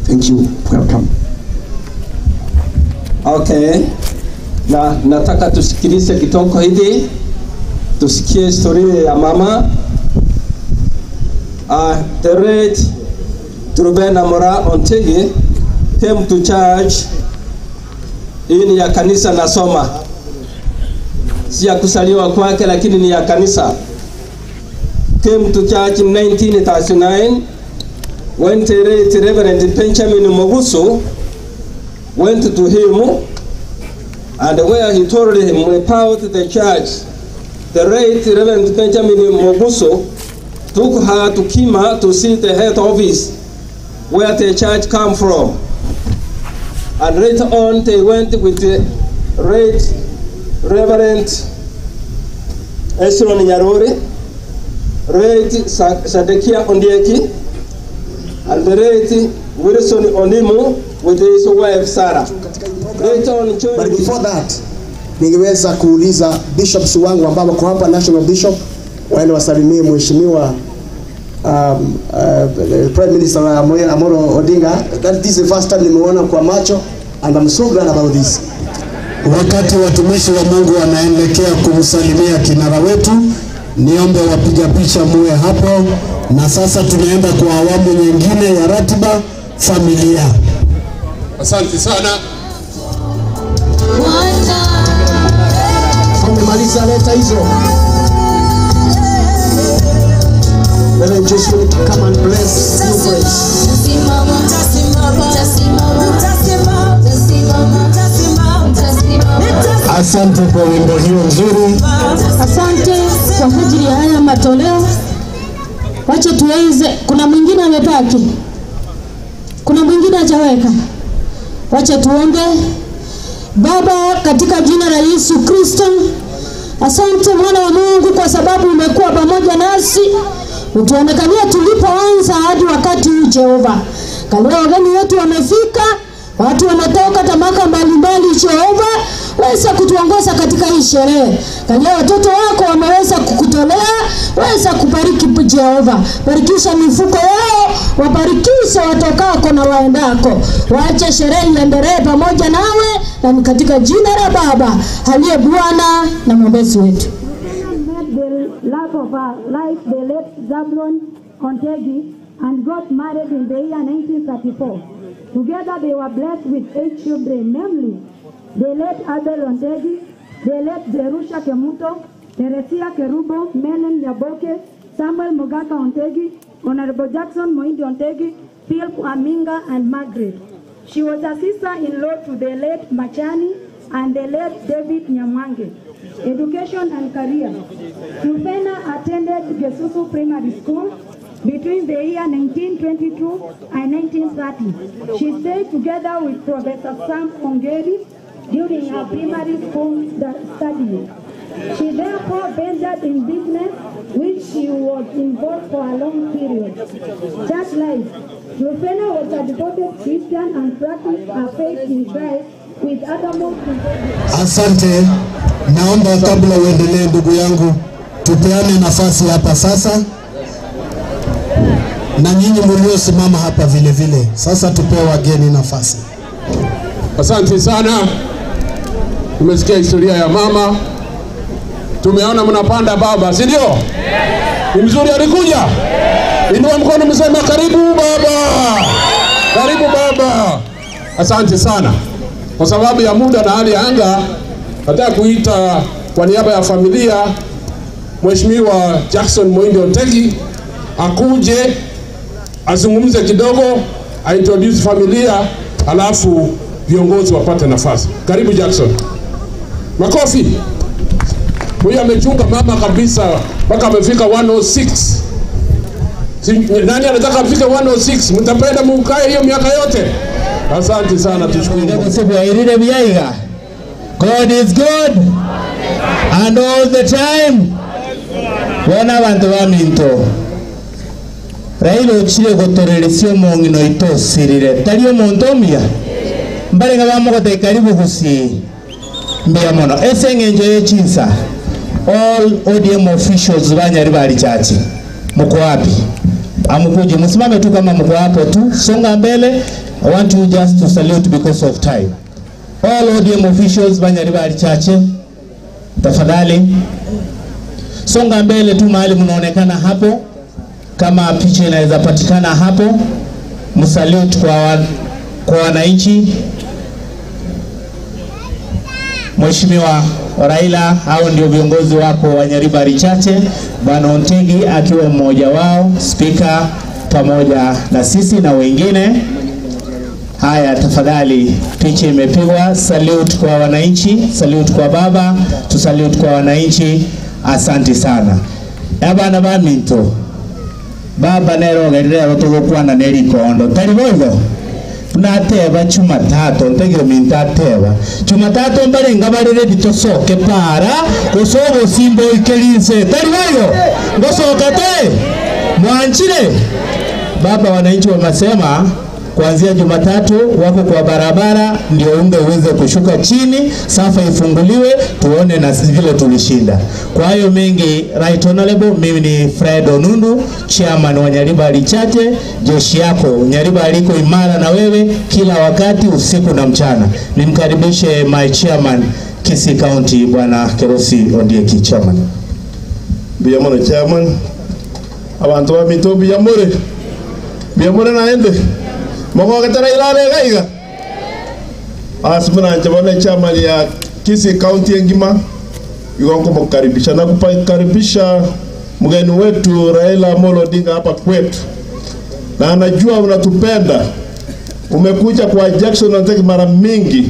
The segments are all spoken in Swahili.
Thank you. Welcome. Okay. Na nataka tusikilize kitoko hivi, tusikie historia ya mama. The late Truphena Moraa Ontegi came to church. Hii ni ya kanisa nasoma, si ya kusaliwa kwake, lakini ni ya kanisa. Came to church in 1939 when the late Reverend Benjamin Mogusu went to him, and where he told him about the church. The late Reverend Benjamin Mogusu took her to Kima to see the head office where the church came from. And later on they went with the late Reverend Esron Nyaruri, late Sadekia Ondieki, and the late Wilson Onimu with his wife Sarah. Later on, but before that, ningeweza kuuliza bishops wangu ambao wako hapa, National Bishop, waende wasalimie Mheshimiwa Prime Minister Amolo Odinga. That is the first time nimeona kwa macho, and I'm so glad about this. Wakati watumishi wa Mungu wanaelekea kumsalimia kinara wetu, niombe wapiga picha muwe hapo. Na sasa tunaenda kwa awamu nyingine ya ratiba familia. Asante sana. Tumemaliza leta hizo. Reverend Joshua, come and bless you friends. Asante kwa wimbo hiyo nzuri. Asante kwa ajili ya haya matoleo. Wacha tuweze, kuna mwingine amepaki, kuna mwingine hajaweka. Wacha tuombe. Baba, katika jina la Yesu Kristo, asante mwana wa Mungu kwa sababu umekuwa pamoja nasi, utuonekania tulipoanza hadi wakati huu Jehova. Kaleo wageni wetu wamefika, watu wametoka tabaka mbalimbali Jehova, weza kutuongoza katika hii sherehe. Kaleo watoto wako wameweza kukutolea, weza kubariki Jehova. Barikisha mifuko yao, wabarikishe watokako na waendako. Waache sherehe iendelee pamoja nawe, na ni katika jina la Baba aliye Bwana na mwombezi wetu. The love of her life, the late Zablon Ontegi, and got married in the year 1934. Together they were blessed with 8 children, namely the late Abel Ontegi, the late Jerusha Kemuto, Teresia Kerubo, Melen Nyaboke, Samuel Mogaka Ontegi, Honorable Jackson Moindi Ontegi, Philip Aminga, and Margaret. She was a sister-in-law to the late Machani and the late David Nyamwange. Education and career. Truphena attended Gesusu Primary School between the year 1922 and 1930. She stayed together with Professor Sam Ongeri during her primary school studies. She therefore ventured in business, which she was involved for a long period. Church life. Truphena was a devoted Christian and practiced her faith in Christ with uttermost devotion. Asante. Naomba kabla uendelee ndugu yangu, tupeane nafasi hapa sasa, na nyinyi mliosimama hapa vile vile. Sasa tupewe wageni nafasi. Asante sana. Tumesikia historia ya mama. Tumeona mnapanda baba, si ndio? Ni mzuri alikuja. Inua mkono msema karibu baba. Karibu baba. Asante sana. Kwa sababu ya muda na hali ya anga, nataka kuita kwa niaba ya familia Mheshimiwa Jackson Moindi Ontegi akuje azungumze kidogo, aintroduce familia, alafu viongozi wapate nafasi. Karibu Jackson. Makofi. Huyu amechunga mama kabisa mpaka amefika 106. Nani anataka afike 106? Mtapenda mkae hiyo miaka yote? Asante sana, tushukuru. God is good and all the time. Bona bantu baminto Raila ochire gotoreresia omong'ino oito osirire tari omonto omuya mbarenga bamogotebia karibu gusii mbuya mono ase eng'encho ya chinsa. All ODM officials banyari bali chache, mko wapi? Amkuje msimame tu kama mko hapo tu, songa mbele. I want you just to salute because of time. All ODM officials ba Nyaribari Chache, tafadhali songa mbele tu mahali mnaonekana hapo, kama picha inaweza patikana hapo, msalute kwa wananchi. Mheshimiwa Raila, hao ndio viongozi wako wa Nyaribari Chache, Bwana Ontegi akiwa mmoja wao, speaker pamoja na sisi na wengine. Haya, tafadhali, picha imepigwa. Salute kwa wananchi, salute kwa baba, tusalute kwa wananchi. Asante sana. Abana ba minto. Baba nero gerera tugukwana neri kondo. Tari boigo. Nateba Jumatatu, ntegire mintateba. Jumatatu mbarenga bari ready tosoke para, gosobo simbo ikelinse. Tari boigo. Gosoka te. Mwanchire. Baba, wananchi wamesema kuanzia Jumatatu wako kwa barabara, ndio unga uweze kushuka chini, safa ifunguliwe, tuone na vile tulishinda. Kwa hayo mengi, Right Honorable, mimi ni Fred Onundu, chairman wa Nyaribari Chache. Jeshi yako Nyaribari iko imara na wewe kila wakati, usiku na mchana. Nimkaribishe my chairman Kisii County, Bwana Kerosi Ondieki, chairman. Biyamore chairman, abantu ba mito biyamore. Biyamore naende. Mwagatara ilale gaiga. Asmuna njabone chairman ya Kisii County engima. Yuko kumkaribisha na kukaribisha mgeni wetu Raila Amolo Odinga hapa kwetu. Na anajua unatupenda. Umekuja kwa Jackson Ontegi mara mingi,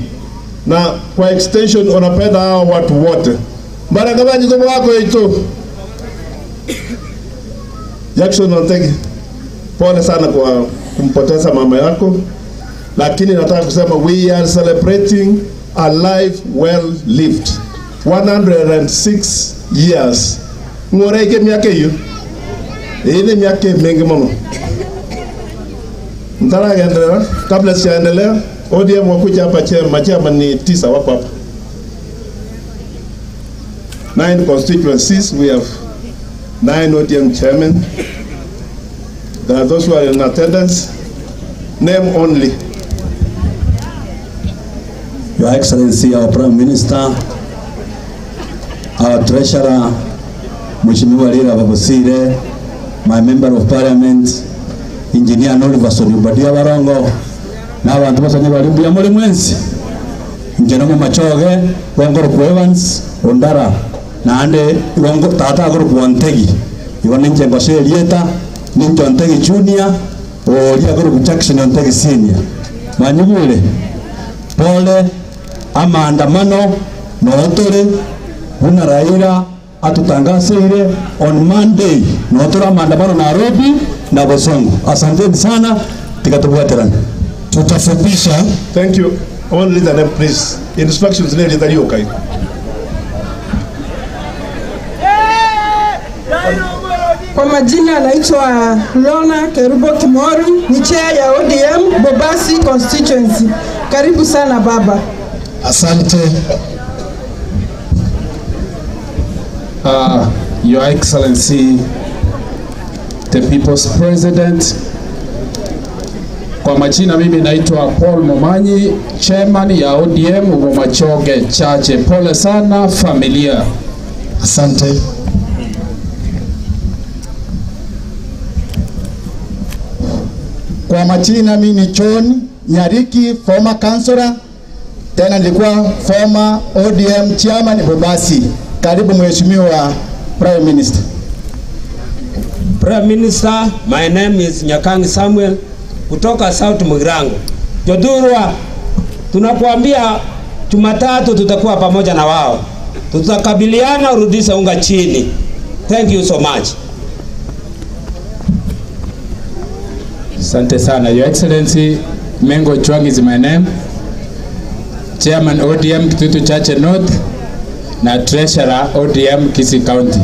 na kwa extension unapenda hao watu wote. Mara kama nitobo wako ito. Jackson Ontegi, pole sana kwa kumpoteza mama yako, lakini nataka kusema we are celebrating a life well lived. 106 years. Ngoreke miaka hiyo. Ile miaka mingi mno. Mtaraendelea, kabla sijaendelea, ODM wakuja hapa chama ni 9 wako hapa. 9 constituencies, we have 9 ODM chairmen. There are those who are in attendance, name only. Your Excellency, our Prime Minister, our Treasurer, Mheshimiwa Lira Babosire, my Member of Parliament, Engineer Oliver Sonibadia Barongo, na abantu basanye bali mbuya muri mwensi. Njenomo Machoge, Wongoro ku Evans, Ondara, na ande Wongo tata goro ku Ontegi. Iwo ninje ngoshe Elieta, ninje Ontegi Junior, olia goro ku Jackson Ontegi Senior. Manyugule, pole, amaandamano, nootore, buna Raila atutangazeire on Monday, nootore maandamano Nairobi na Bosongo. Asanteni sana, tikatubuaterana. Tutafupisha. Thank you. Only the name, please. Instructions lady that you okay. Kwa majina anaitwa Lona Kerubo Kimori, ni chair ya ODM Bobasi constituency. Karibu sana baba. Asante. Your Excellency, the People's President. Kwa majina mimi naitwa Paul Momanyi, chairman ya ODM Bomachoge Chache. Pole sana familia. Asante. Kwa majina mimi ni John Nyariki, former councillor, tena nilikuwa former ODM chairman Bobasi. Karibu Mheshimiwa Prime Minister. Prime Minister, my name is Nyakang Samuel kutoka South Mugirango. Jodurwa, tunakuambia Jumatatu tutakuwa pamoja na wao. Tutakabiliana, urudisha unga chini. Thank you so much. Asante sana. Your Excellency, Mengo Chwang is my name. Chairman ODM Kitutu Chache North na Treasurer ODM Kisii County.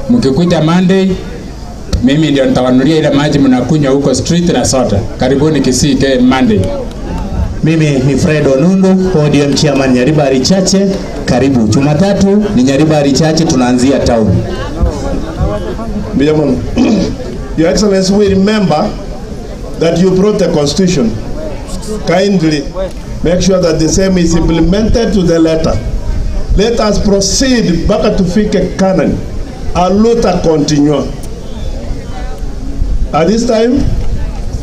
Mkikuja Monday, mimi ndio nitawanulia ile maji mnakunywa huko street na soda. Karibuni Kisii ke Monday. Mimi ni Fred Onundu, ODM Chairman Nyaribari Chache. Karibu. Jumatatu ni Nyaribari Chache, tunaanzia town. Your Excellency, we remember that you brought the constitution Kindly make sure that the same is implemented to the letter. Let us proceed mpaka tufike Canaan. A luta continua. At this time,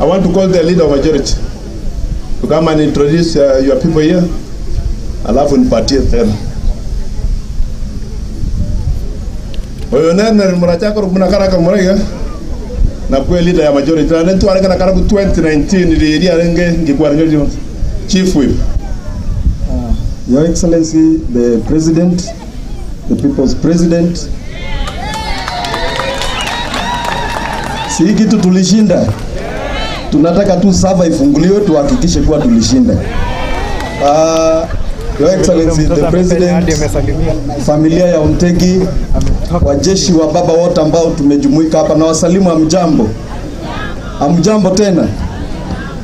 I want to call the leader of majority to come and introduce your people here. Alafu nipatie tena. Oyo nene murachako muna muraiga na kwe leader ya majority na ntu areka na karabu 2019 ili arenge ngikuwa nyo chief whip. Your Excellency, the President, the People's President. Si kitu tulishinda. Tunataka tu sava ifunguliwe tuhakikishe kuwa tulishinda. Your Excellency, the President, familia ya Ontegi, wajeshi wa baba wote ambao tumejumuika hapa na wasalimu, amjambo. Amjambo tena.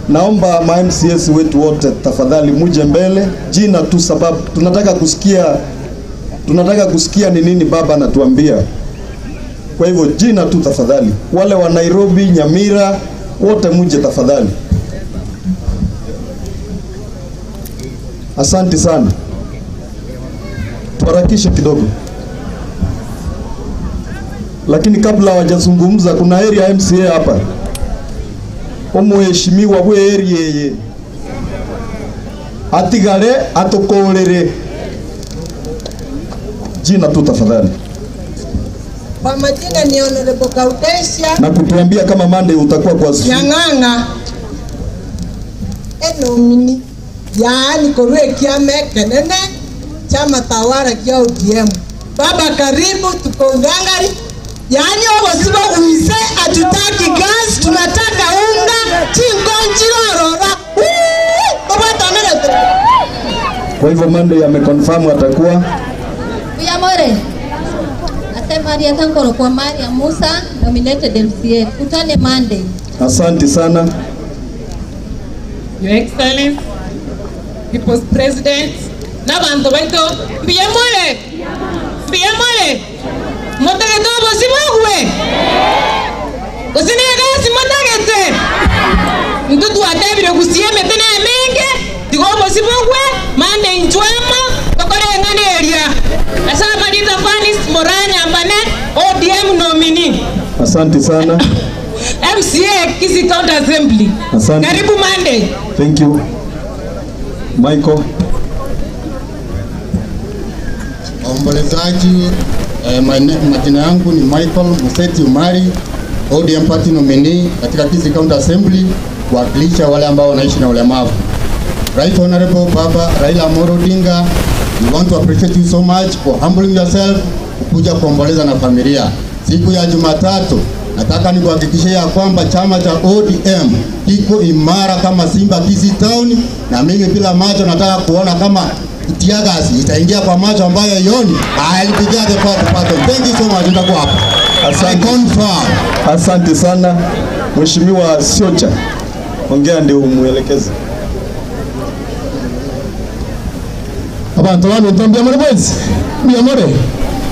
Naomba ma MCS wetu wote tafadhali muje mbele, jina tu sababu tunataka kusikia ni nini baba anatuambia. Kwa hivyo jina tu tafadhali. Wale wa Nairobi, Nyamira, wote muje tafadhali. Asante sana. Tuharakishe kidogo. Lakini kabla hawajazungumza kuna area MCA hapa. Omuheshimiwa we area ye. Atigare atokolere. Jina tu tafadhali. Kwa majina ni Honorable Gaudensia. Na kutuambia kama Monday utakuwa kwa Nyang'ang'a. Enomini. Yaani korwe kiame kenene chama tawala kia ODM. Baba karibu, tuko ngangari. Yaani obosibo uise atutaki gas, tunataka unga, chingonjirorora. Kwa hivyo Monday ameconfirm atakuwa. Uyamore. Maria Tankoro kwa Maria Musa nominated MCA. Kutane Monday. Asante sana. Your Excellency, People's President, n'abantu baito mbiyamore. Mbiyamore. Motagete obosibogwe. Osinega motagete. Ndutu atebire gusie metene emenge, tigo obosibogwe, mande inchwema, tokore ngane eria. Asa Marita Fanis Moranya Mbane ODM nominee. Asante sana. MCA Kisii County Assembly. Asante. Karibu Monday. Thank you. Michael. Waombolezaji, majina yangu ni Michael Museti Umari, ODM party nominee katika Kisii County Assembly, kuwakilisha wale ambao wanaishi na ulemavu. Right Honorable Baba Raila Amolo Odinga, we want to appreciate you so much for humbling yourself kuja kuomboleza na familia. Siku ya Jumatatu nataka nikuhakikishie ya kwamba chama cha ODM kiko imara kama Simba Kisii Town, na mimi bila macho nataka kuona kama tear gas itaingia kwa macho ambayo yoni. I'll be there the first person. Thank you so much. Nitakuwa hapa. Asante. Asante sana Mheshimiwa Siocha. Ongea ndio umuelekeze. Abantu bano ntombya muri bwezi. Biyamore.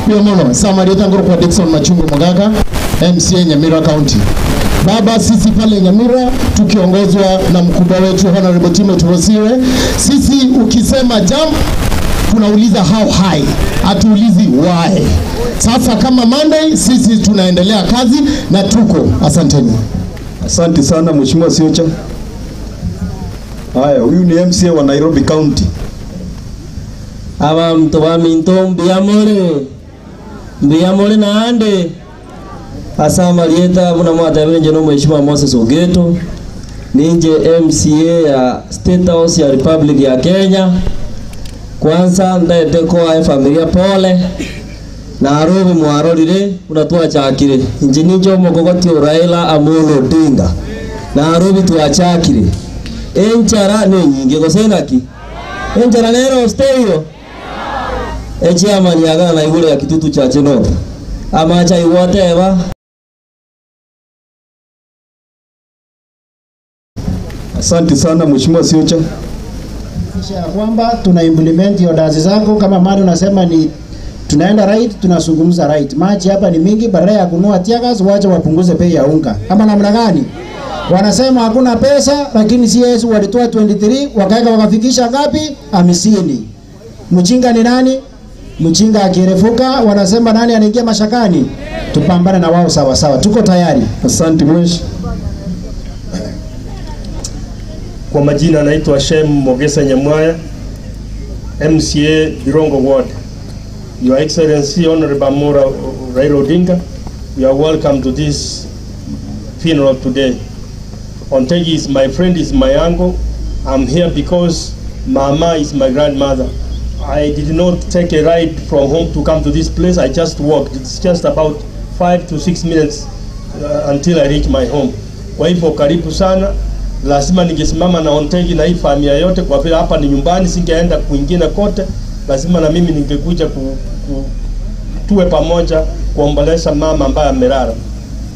Biyamono. Samaria Tangoro kwa Dickson Machungu Mogaka, MCA Nyamira County. Baba, sisi pale Nyamira tukiongozwa na mkubwa wetu Honorable Timothy Bosire, sisi ukisema jump tunauliza how high, hatuulizi why. Sasa kama Monday sisi tunaendelea kazi na tuko. Asanteni. Asante sana Mheshimiwa Siocha. Haya, huyu ni MCA wa Nairobi County. Abantu baminto mbiyamore. Mbiyamore naande. Asa Marieta muna mwata nje no Mheshimiwa Moses Ogeto. Ninje MCA ya State House ya Republic ya Kenya. Kwanza ndaete kwa familia pole. Na arobi mwarorire unatwachakire. Inje ninje omogogoti Raila Amolo Odinga. Na arobi twachakire. Enchara ne nyingi gosenaki. Enchara nero stereo. Echiamani agana na igure ya Kitutu Chache North. Amacha iwoteba. Asante sana Mheshimiwa Siocha. Kisha kwamba tuna implement orders zako kama mali unasema ni tunaenda right, tunazungumza right. Maji hapa ni mingi, badala ya kununua tear gas wacha wapunguze bei ya unga. Ama namna gani? Wanasema hakuna pesa, lakini CS walitoa 23 wakaweka wakafikisha ngapi? 50. Mjinga ni nani? Mjinga akirefuka, wanasema nani anaingia mashakani? Tupambane na wao sawa sawa. Tuko tayari. Asante mweshi. Kwa majina naitwa Shem Mogesa Nyamwaya, MCA Birongo Ward. Your Excellency Honorable Amora Raila Odinga, you are welcome to this funeral today. Ontegi is my friend, is my uncle. I'm here because Mama is my grandmother. I did not take a ride from home to come to this place. I just walked. It's just about 5 to 6 minutes until I reach my home. Kwa hivyo karibu sana. Lazima ningesimama na Ontegi na hii familia yote, kwa vile hapa ni nyumbani, singeenda kwingine kote. Lazima na mimi ningekuja tuwe pamoja kuomboleza mama ambaye amelala.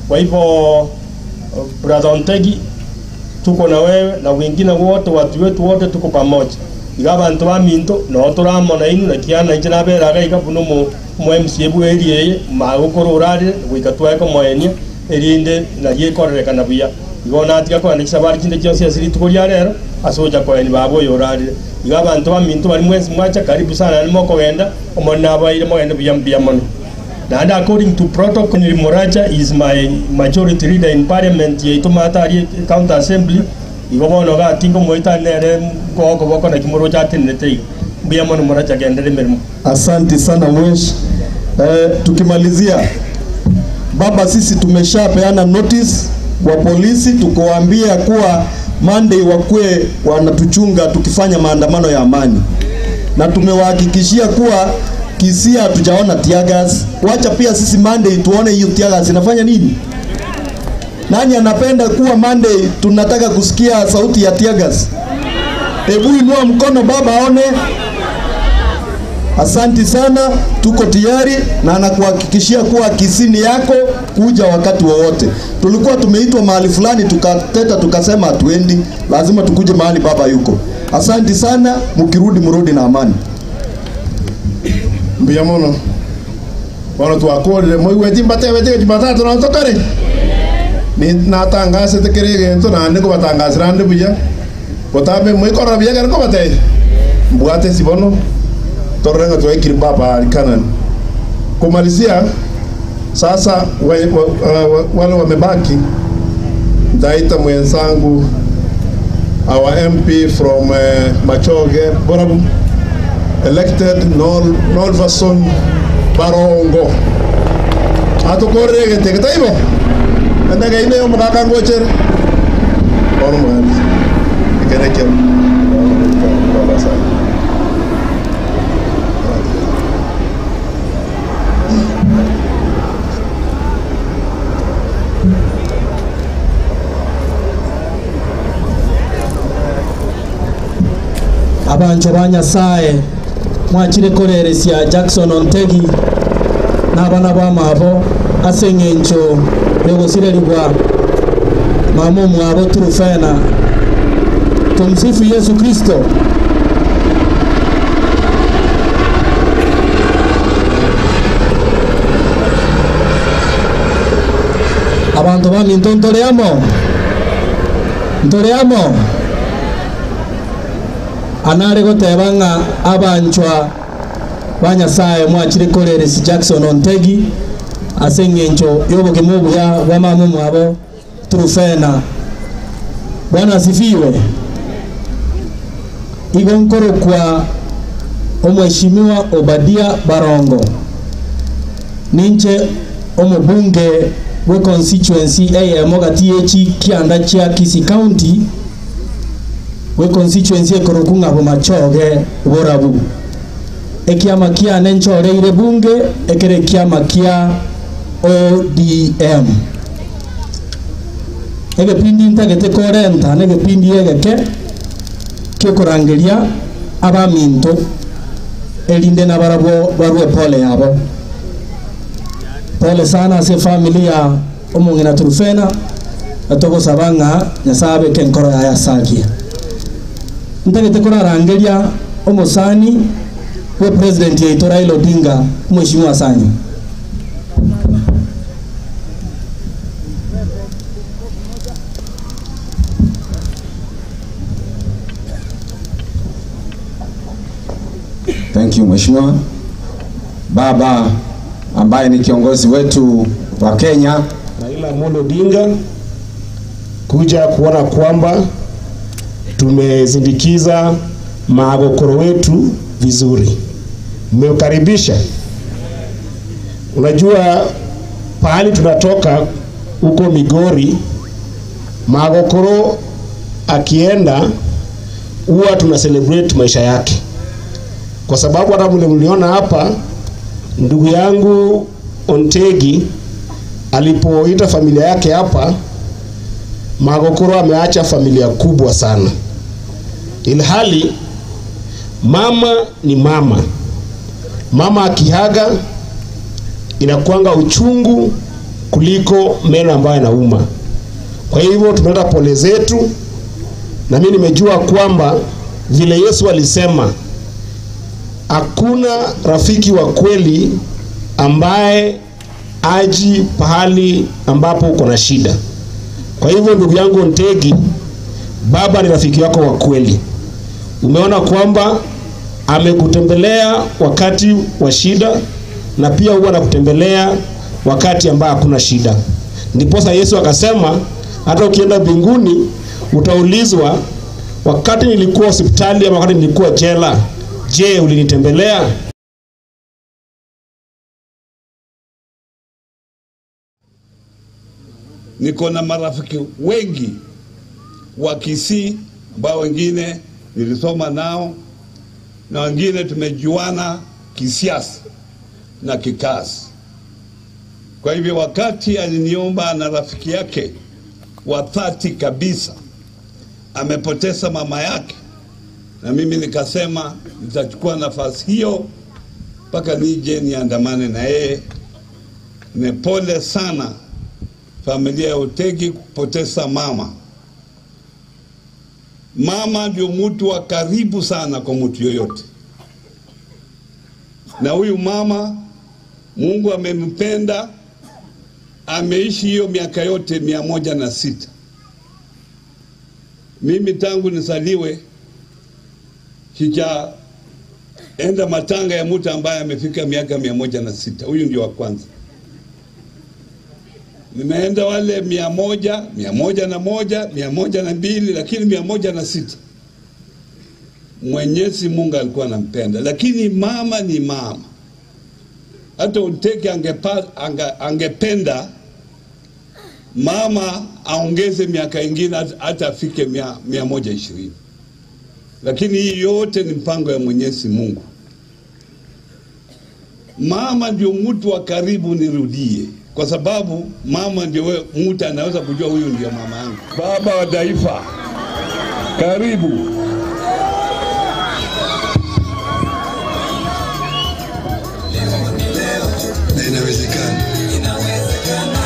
Kwa hivyo brother Ontegi, tuko na wewe na wengine wote, watu wetu wote tuko pamoja. Iga bantu ba minto no turamona inu na kiana inje naberaga ikabuno mu MCA bweri eye magukuru urarire gwika tweko moenia erinde na yekorerekana buya. Igo natiga kwandikisha bari kinde kyose asiri tukuria rero asoja koeni babo yorarire. Iga bantu ba minto bari mwezi mwacha karibu sana ni mokogenda omona abaire mogende buya mbia mono. And according to protocol, Moracha is my majority leader in parliament yaitumata county assembly. Igo bono ga tingo moita nere goko boko na kimoro chatinete mbia mono Moracha gendere mirimo. Asante sana mweshi. Tukimalizia baba, sisi tumeshapeana notice wa polisi tukoambia kuwa Monday wakue wanatuchunga tukifanya maandamano ya amani, na tumewahakikishia kuwa Kisii hatujaona tear gas. Wacha pia sisi Monday tuone hiyo tear gas inafanya nini. Nani anapenda kuwa Monday tunataka kusikia sauti ya tear gas? Hebu inua mkono baba aone. Asanti sana, tuko tayari na anakuhakikishia kuwa Kisii yako kuja wakati wowote. Tulikuwa tumeitwa mahali fulani tukateta tukasema hatuendi, lazima tukuje mahali baba yuko. Asanti sana, mkirudi mrudi na amani. Mbuya mono. Bono twakorire moigweti mbatebete Jumatatu na ntokare. Ni natangase tekere gento na ndiko batangasira ndi buya. Botabe moikorora buya kare kobatei. Mbwate sibono. Torenga tuwekiri baba alikana. Kumalizia sasa wale wamebaki, nitaita mwenzangu our MP from Machoge Borabu, elected Nolvason Barongo. Atukorege teketaibo. Ndaga ine omukaka ngochere. Ono mwani. Ekereke. Abancho ba Nyasaye mwachire koreresia Jackson Ontegi n'abana ba mabo ase eng'encho yogosirerigwa mama mwabo Trufena. Tumsifu Yesu Kristo. Abantu ba minto ntoreamo ntoreamo anare gotebanga abanchwa ba Nyasaye mwachire koreresi Jackson Ontegi ase eng'encho y'obogima obuya bwa mama mwabo Trufena. Bwana asifiwe. Igo nkoro kwa omheshimiwa Obadia Barongo, ninche omubunge we constituency eyemo gati echi kianda chia Kisii County, we constituency ekorokunga Bomachoge Borabu. Ekiama kia nenchoreire bunge ekere kiama kia ODM. Egepindi ntagete korenta negepindi egeke kyokorangeria abaminto elinde na barabo barwe pole yabo. Pole sana ase familia omong'ina Trufena atogosabanga Nyasaye kenkoro ya yasagia. Ntagete korarangeria omosani we president yetu Raila Odinga, mheshimiwa Sanyi. Thank you Mheshimiwa. Baba ambaye ni kiongozi wetu wa Kenya Raila Amolo Odinga kuja kuona kwamba tumezindikiza maagokoro wetu vizuri. Mmeukaribisha. Unajua pahali tunatoka huko Migori, maagokoro akienda huwa tuna celebrate maisha yake, kwa sababu hata mliona hapa ndugu yangu Ontegi alipoita familia yake hapa, Magokoro ameacha familia kubwa sana, ilhali mama ni mama. Mama akihaga inakuanga uchungu kuliko meno ambayo yanauma. Kwa hivyo tumeleta pole zetu, na mimi nimejua kwamba vile Yesu alisema hakuna rafiki wa kweli ambaye aji pahali ambapo uko na shida. Kwa hivyo ndugu yangu Ontegi, baba ni rafiki wako wa kweli. Umeona kwamba amekutembelea wakati wa shida na pia huwa anakutembelea wakati ambao hakuna shida. Ndiposa Yesu akasema hata ukienda mbinguni utaulizwa, wakati nilikuwa hospitali ama wakati nilikuwa jela, je, ulinitembelea? Niko na marafiki wengi wa Kisii ambao wengine nilisoma nao na wengine tumejuana kisiasa na kikazi. Kwa hivyo wakati aliniomba na rafiki yake wa dhati kabisa amepoteza mama yake, na mimi nikasema nitachukua nafasi hiyo mpaka nije niandamane na yeye. Ni pole sana familia ya Ontegi kupoteza mama. Mama ndio mtu wa karibu sana kwa mtu yoyote, na huyu mama Mungu amempenda, ameishi hiyo miaka yote 106. Mimi tangu nisaliwe sijaenda matanga ya mtu ambaye amefika miaka 106. Huyu ndio wa kwanza. Nimeenda wale 100, 101, 102, lakini 106. Mwenyezi Mungu alikuwa anampenda, lakini mama ni mama. Hata Ontegi angependa mama aongeze miaka ingine hata afike 120. Lakini hii yote ni mpango ya Mwenyezi Mungu. Mama ndio mtu wa karibu, nirudie, kwa sababu mama ndio mtu anaweza kujua huyu ndio mama yangu. Baba wa taifa, karibu. Na inawezekana. Inawezekana.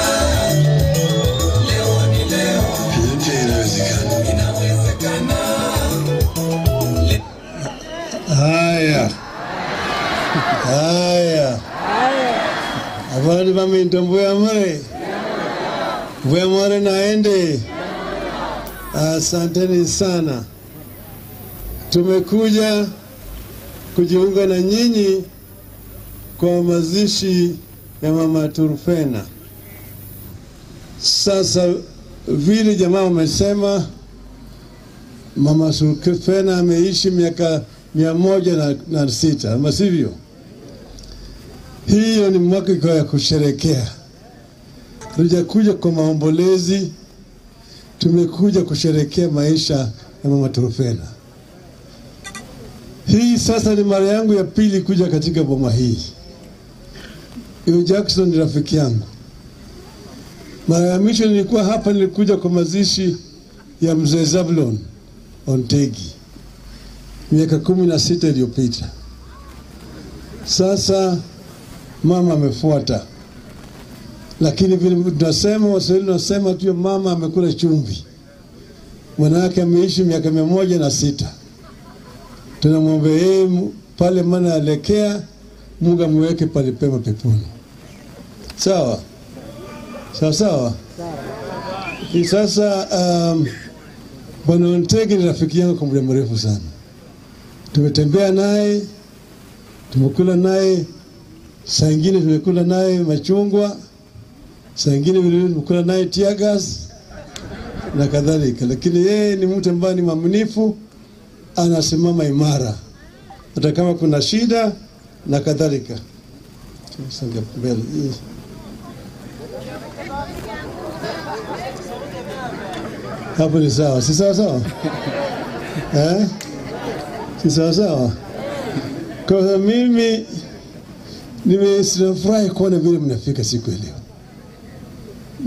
Leo ni leo. Yote inawezekana. Inawezekana. Haya. Haya. Abantu baminto mbuya more. Mbuya more naende. Asanteni sana. Tumekuja kujiunga na nyinyi kwa mazishi ya Mama Turfena. Sasa vile jamaa wamesema, Mama Turfena ameishi miaka 106, ama sivyo? Hiyo ni mwaka ya kusherekea. Tujakuja kwa maombolezi, tumekuja kusherekea maisha ya Mama Turfena. Hii sasa ni mara yangu ya pili kuja katika boma hii. Iyo Jackson ni rafiki yangu. Mara ya mwisho nilikuwa hapa, nilikuja kwa mazishi ya Mzee Zablon Ontegi miaka 16 iliyopita. Sasa mama amefuata, lakini vile tunasema, Waswahili tunasema tu mama amekula chumvi. Mwanawake ameishi miaka 106. Tunamwombea yeye pale mana alekea, Mungu amweke pale pema peponi. Sawa? Sawa sawa? Sasa Bwana Ontegi ni rafiki yangu kwa muda mrefu sana. Tumetembea naye, Tumekula naye saa ingine, tumekula naye machungwa, saa ingine vile tumekula naye tear gas na kadhalika, lakini yeye ni mtu ambaye ni mwaminifu, anasimama imara hata kama kuna shida na kadhalika. Songa mbele. Hapo ni sawa, si sawa sawa? Eh? Si sawa sawa? Kwa mimi nimefurahi kuona vile mnafika siku ya leo.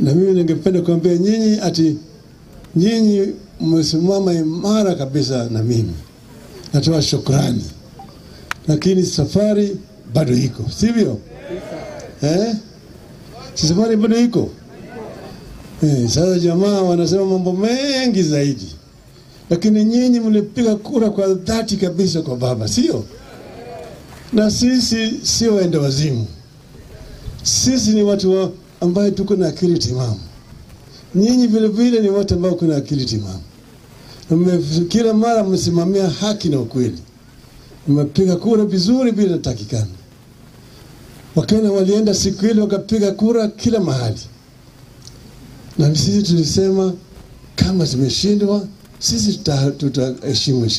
Na mimi ningependa kuambia nyinyi ati nyinyi mmesimama imara kabisa na mimi. Natoa shukrani. Lakini safari bado iko, sivyo? Eh? Safari bado iko. Sasa jamaa wanasema mambo mengi zaidi. Lakini nyinyi mlipiga kura kwa dhati kabisa kwa baba, sio? Na sisi sio waenda wazimu. Sisi ni watu ambao tuko na akili timamu. Nyinyi vile vile ni watu ambao kuna akili timamu. Kila mara msimamia haki na ukweli. Mmepiga kura vizuri bila takikana. Wakenya walienda siku ile wakapiga kura kila mahali. Na sisi tulisema kama tumeshindwa sisi tutaheshimu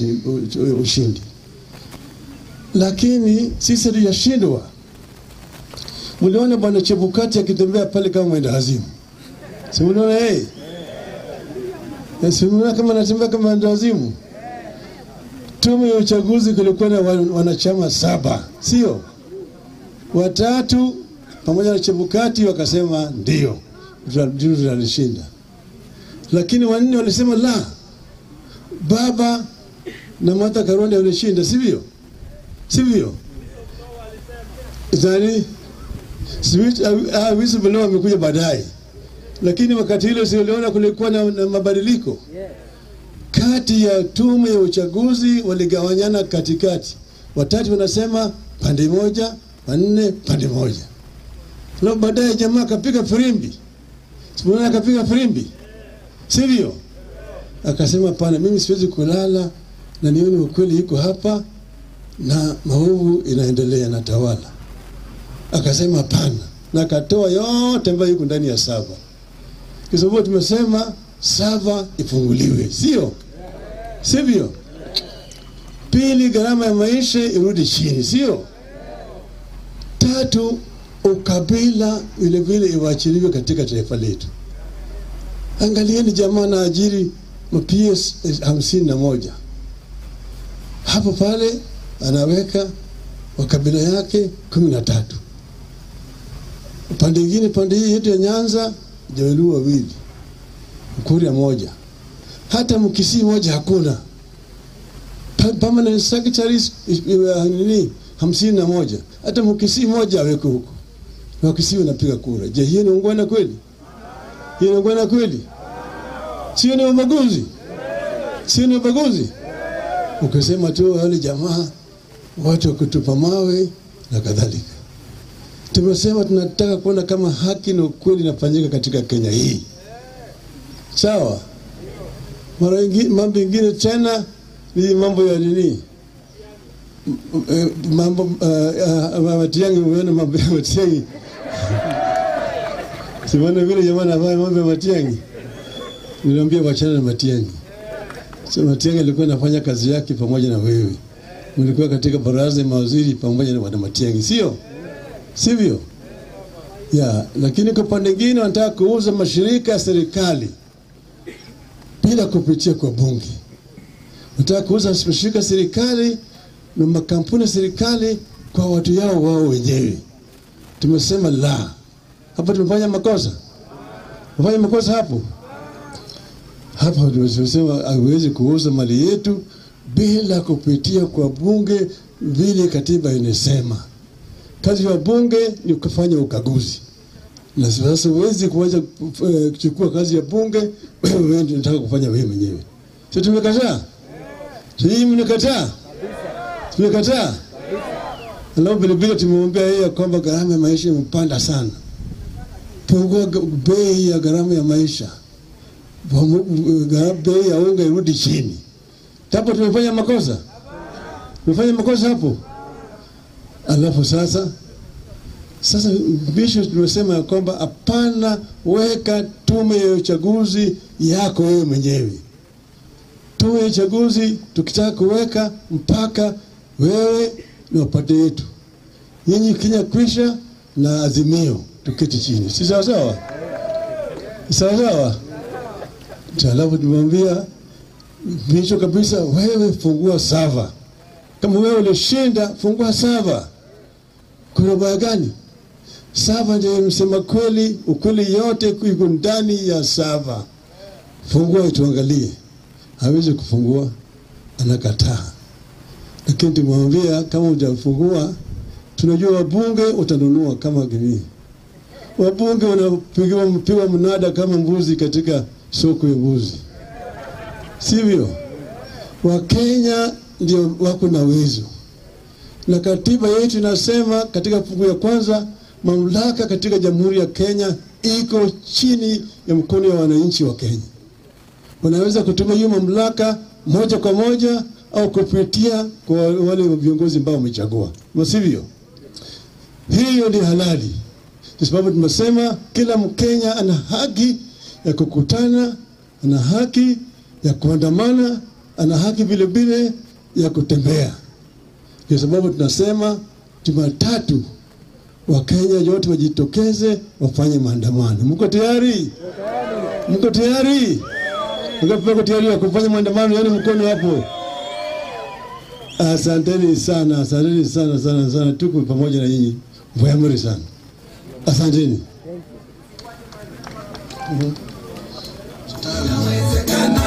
ushindi. Lakini sisi tulishindwa. Mliona bwana Chebukati akitembea pale kama mwenda wazimu. Si mliona yeye? Si mliona kama anatembea kama mwenda wazimu? Tume ya uchaguzi kulikuwa na wanachama 7, sio? 3 pamoja na Chebukati wakasema ndio, tutalishinda. Lakini 4 walisema la. Baba na Martha Karua walishinda, sivyo? Sivyo? Zani whistleblower amekuja baadaye. Lakini wakati hilo si uliona kulikuwa na mabadiliko. Kati ya tume ya uchaguzi waligawanyana katikati. 3 wanasema pande moja, 4 pande moja. Leo baadaye jamaa akapiga firimbi. Simuona akapiga firimbi. Sivyo? Akasema pana, mimi siwezi kulala na nione ukweli iko hapa na maovu inaendelea na tawala. Akasema pana, na akatoa yote ambayo iko ndani ya saba. Kwa sababu tumesema saba ifunguliwe, sio? Sivyo? Pili, gharama ya maisha irudi chini, sio? Tatu, ukabila vile vile iwachiliwe katika taifa letu. Angalieni jamaa na ajiri PS 51. Hapo pale anaweka wa kabila yake 13. Pande nyingine, pande hii yetu ya Nyanza, Jaluo 2, Mkuria 1. Hata Mkisii 1 hakuna. Permanent secretaries nini 51. Hata Mkisii 1 aweke huko. Na Mkisii wanapiga kura. Je, hiyo ni ungwana kweli? Hiyo ni ungwana kweli? Sio ni ubaguzi? Sio ni ubaguzi? Ukisema tu wale jamaa watu kutupa mawe na kadhalika. Tumesema tunataka kuona kama haki na ukweli inafanyika katika Kenya hii. Sawa? Mara nyingi mambo mengine tena ni mambo ya nini? Mambo Matiang'i, umeona mambo ya Matiang'i? Simuona vile jamaa anafanya mambo ya Matiang'i. Niliambia wachana na Matiang'i. So Matiang'i alikuwa anafanya kazi yake pamoja na wewe. Mlikuwa katika baraza ya mawaziri pamoja na bwana Matiang'i, sio? Sivyo? Ya, lakini kwa pande nyingine wanataka kuuza mashirika ya serikali bila kupitia kwa bunge. Wanataka kuuza mashirika ya serikali na makampuni ya serikali kwa watu yao wao wenyewe. Tumesema la. Hapa tumefanya makosa. Tumefanya makosa hapo. Hapa tumesema haiwezi kuuza mali yetu bila kupitia kwa bunge vile katiba inasema. Kazi ya bunge ni kufanya ukaguzi. Na sasa huwezi kuweza kuchukua kazi ya bunge wewe ndio unataka kufanya wewe mwenyewe. Sisi tumekataa. Sisi mnakataa. Tumekataa. Alafu vile vile tumeombea yeye kwamba gharama ya maisha imepanda sana. Pungua bei ya gharama ya maisha. Bei ya unga irudi chini. Hapo tumefanya makosa. Tumefanya makosa hapo. Alafu sasa bisho tumesema ya kwamba hapana, weka tume ya uchaguzi yako wewe mwenyewe. Tume ya uchaguzi tukitaka kuweka mpaka wewe na upande yetu. Nyinyi Kenya Kwisha na Azimio tuketi chini. Si sawa sawa? Sawa sawa? Alafu tumwambia mwisho kabisa, wewe fungua sava. Kama wewe ulishinda, fungua sava. Kuna baya gani? Sava ndiye msema kweli, ukweli yote iko ndani ya sava. Fungua ituangalie. Hawezi kufungua, anakataa. Lakini tumwambia kama hujafungua, tunajua wabunge utanunua kama gini. Wabunge wanapigwa mnada kama mbuzi katika soko ya mbuzi. Sivyo? Wakenya ndio wako na uwezo. Na katiba yetu inasema katika fungu ya kwanza, mamlaka katika Jamhuri ya Kenya iko chini ya mkono wa wananchi wa Kenya. Wanaweza kutumia hiyo mamlaka moja kwa moja au kupitia kwa wale viongozi ambao wamechagua. Sivyo? Hiyo ni halali. Kwa sababu tumesema kila Mkenya ana haki ya kukutana, ana haki ya kuandamana, ana haki vile vile ya kutembea. Kwa sababu tunasema Jumatatu Wakenya wote wajitokeze wafanye maandamano. Mko tayari? Mko tayari? Mko tayari ya kufanya maandamano? Yaani mkono hapo. Asanteni sana, asanteni sana sana sana. Tuko pamoja na nyinyi. Mvua sana. Asanteni. Inawezekana.